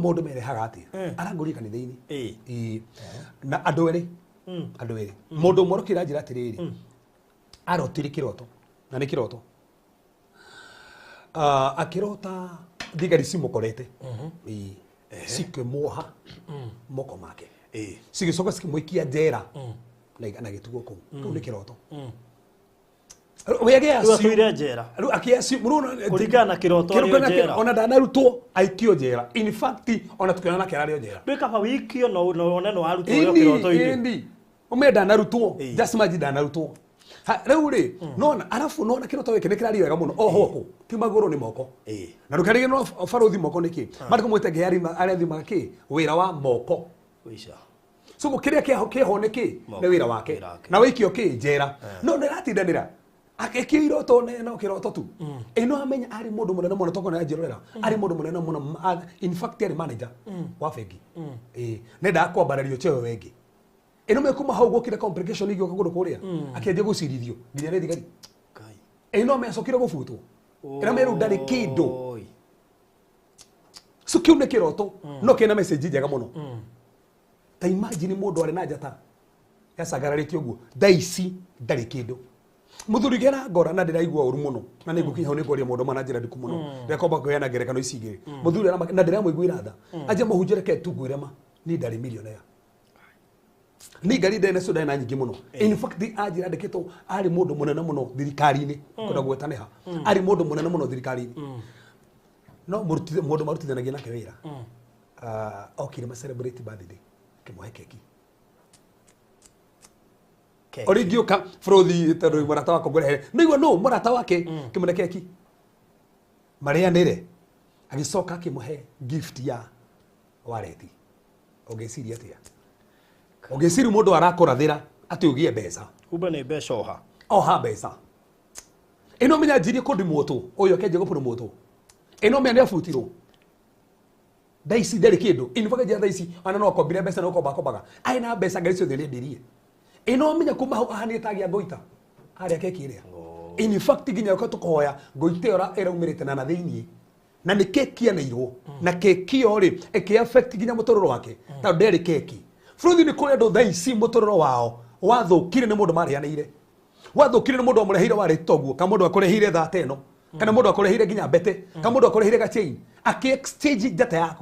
Maũndũ merehaga atĩa arangũria kanitha-inĩ. Ĩĩ. Na andũ erĩ, andũ erĩ, mũndũ ũmwe ũrokire anjĩra atĩrĩrĩ, arotire kĩroto, na nĩ kĩroto. Ah, akĩrota thigari cimũkorete. Ĩĩ. Cikĩmuoha moko make, cigĩcoka cikĩmũikia njera na gĩtugo kũu. Kĩu nĩ kĩroto. We agĩa Rĩu atũire njera. Rĩu akĩacio Kũringana na kĩroto arĩ o njera. Ona ndanarutwo aikio njera. In fact, ona tũkĩona nake ararĩ o njera. Ndwĩ kaba wikio no one no warutwo ũrĩ o Ĩni, kĩroto-inĩ. ĩni ũme ndanarutwo. Just imagine, ndanarutwo. Rĩu rĩ, nona arabu nona kĩroto gĩkĩ nĩ kĩraria wega mũno. Oho kũ ti magũrũ, nĩ moko. Na ndũkarige no barothi moko nĩkĩ marĩ kũmwĩte ngĩari arĩa kĩ wĩra wa moko. Ũica. So kĩrĩa kĩho kĩho nĩ kĩ? Moko. Nĩ wĩra wake. Wĩra wake. Na wĩikio kĩ njera no ndĩratindanĩra akĩkio iroto no kĩroto tu. Ĩno amenya arĩ mũndũ mũnene mũno, tokona njĩrorera arĩ mũndũ mũnene mũno. In fact, arĩ manager wa bengi. Ĩĩ, nendaga kwambarario cheo wengi. Ĩno mekuma hau gũkire complication igĩũka kũndũ kũrĩa, akĩanjia gũcirithio nginya nĩ thigari. Ngai. Ĩno mecokire gũbutwo, ĩno merũ ndarĩ kĩndũ. Oi. So kĩu nĩ kĩroto no kĩna message njega mũno. Ta imagine mũndũ arĩ na njata yacangararĩte ũguo, thaa ici ndarĩ kĩndũ. Mũthuri gera ngora na ndĩraigua ũru mũno, na nĩ ngũkinya hau nĩ ngwaria maũndũ ma na njĩra ndiku mũno. Ndĩrakomba kũheana ngerekano ici igĩrĩ. Mũthuri na ndĩramũiguĩra tha, anjia mũhunjia, reke tu ngwĩre ma, niĩ ndarĩ millionaire, ni ngari ndene nacio ndarĩ na nyingĩ mũno. In fact, anjĩra andĩkĩtwo arĩ mũndũ mũnene mũno thirikari-inĩ, kwenda gwetane ha arĩ mũndũ mũnene mũno thirikari-inĩ, no mũndũ marutithanagia nake wĩra, ah, okire ma celebrate birthday, akĩmũhe keki. Keki. Ũrĩa ingĩũka bũrũthi tondũ mũrata wakwa ngũrehere nĩguo no mũrata wake kĩmũne keki marĩanĩre, agĩcoka akĩmũhe gift ya wareti. Ũngĩciria atĩa? Ũngĩciria mũndũ arakũrathĩra atĩ ũgĩe mbeca? Kumbe nĩ mbeca oha. Oha mbeca. Ĩno menya njirie kũndimũtwo ũyũ akĩanjia gũpũrũmũtwo. Ĩno menya nĩ abutirwo, thaa ici ndarĩ kĩndũ. In fact, njĩra thaa ici ona no akombire mbeca, no komba akombaga, arĩ na mbeca, ngari ciothe nĩendirie. Ĩno menya kuma hau ahanĩte agĩa ngoita harĩa keki ĩrĩa. In fact, nginya ũka tũkoya ngoita ĩyo ĩraumĩrĩte na thĩiniĩ na nĩ keki aneirwo, na keki ĩyo rĩ ĩkĩ affect nginya mũtũrĩre wake tondũ nderĩ keki. Bũrũri nĩ kũrĩ andũ thaa ici mũtũrĩre wao wathũkire nĩ mũndũ marĩanĩire, wathũkire nĩ mũndũ wamũreheire warĩ toguo, kana mũndũ akũreheire thata ĩno, kana mũndũ akũreheire nginya mbete, kana mũndũ akũreheire gachain akĩ exchange njata yaku.